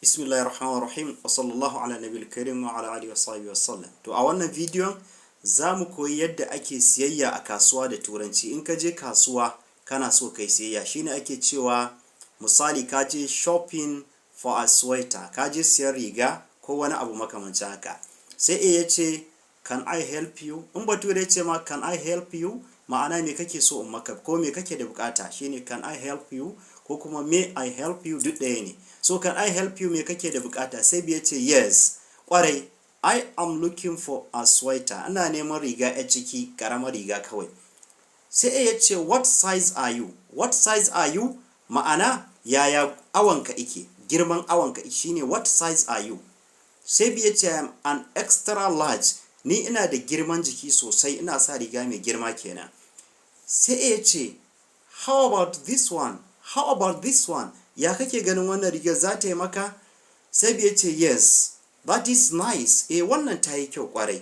Bismillahir Rahmanir Rahim wa sallallahu ala nabiyil karim wa ala alihi wa sahbihi wa sallam. To, a wannan bidiyon za mu koyi yadda ake siyayya a kasuwa da Turanci. In ka je kasuwa kana so kai siyayya, shine ake cewa, misali, ka je shopping for a sweater, ka je siyan riga ko wani abu makamancin haka. Sai A ya ce, "Can I help you?" In bature ya ce ma, "Can I help you?" ma'ana me kake so in maka ko me kake da bukata, shine "Can I help you?" ko kuma "May I help you?" duk ɗaya ne. So, "Can I help you?" Me kake da bukata? Sai B ya ce, "Yes," kwarai, "I am looking for a sweater." Ina neman riga a ciki, karamar riga kawai. Sai A ya ce, "What size are you?" "What size are you?" ma'ana yaya awanka ike, girman awanka shine "What size are you?" Sai B ya ce, "I am an extra large." Ni ina da girman jiki sosai, ina sa riga mai girma kenan. Sai A ya ce, "How about this one? How about this one?" Ya kake ganin wannan rigar, za ta yi maka? Sai B ya ce, "Yes, that is nice." Eh, wannan ta yi kyau kwarai.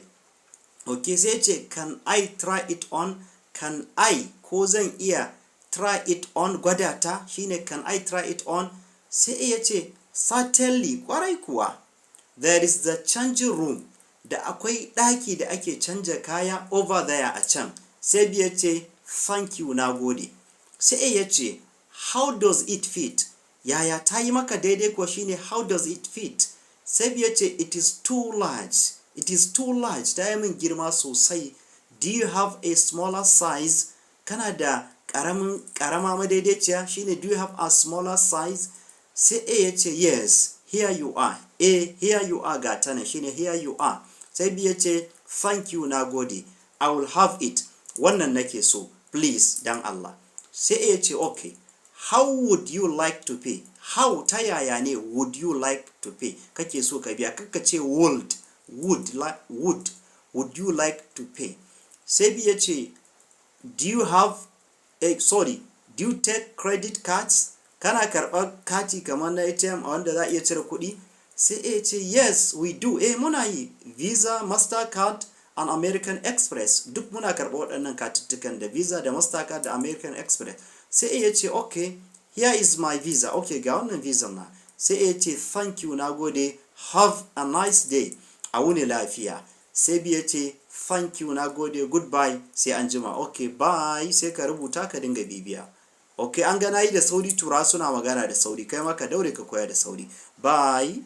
Ok, sai ya ce, "Can I try it on?" Can I, ko zan iya, try it on, gwada ta, shine "Can I try it on?" Sai A ya ce, "Certainly," kwarai kuwa. "There is the changing room," da akwai ɗaki da ake canja kaya, "over there," a can. Sai B ya ce, "Thank you," na gode. Sai A ya ce, "How does it fit?" Yaya, ta yi maka daidai ko? Shine "How does it fit?" Sai B ya ce, "It is too large. It is too large." Ta yi min girma sosai. "Do you have a smaller size?" Kana da karamin, karama madaidaiciya? Shine "Do you have a smaller size?" Sai A ya ce, "Yes, here you are." A, "Here you are," ga ta nan, shine "Here you are." Sai B ya ce, "Thank you," na gode. "I will have it." Wannan nake so. "Please," dan Allah. Sai A ya ce, "Okay, how would you like to pay?" How, ta yaya ne, would you like to pay, kake so ka biya? Kakka ce would, would like, would. Would you like to pay? Sai B ya ce, "Do you have a, sorry, do you take credit cards?" Kana karɓar kati kamar na ATM wanda za a iya cire kuɗi? Sai A ce, "Yes, we do." Eh, muna yi. "Visa, Mastercard and American Express." Duk muna karɓar waɗannan katuttukan, da Visa da Mastercard da American Express. Sai A ya ce, "Okay, here is my Visa." Okay, ga wannan Visa na. Sai A ya ce, "Thank you," na gode. "Have a nice day." A wuni lafiya. Sai B ya ce, "Thank you," na gode. "Goodbye," sai an jima. Okay, bye. Sai ka rubuta ka dinga bibiya. Okay, an ga na yi da sauri, Turawa suna magana da sauri, kai ma ka daure ka koya da sauri. Bye.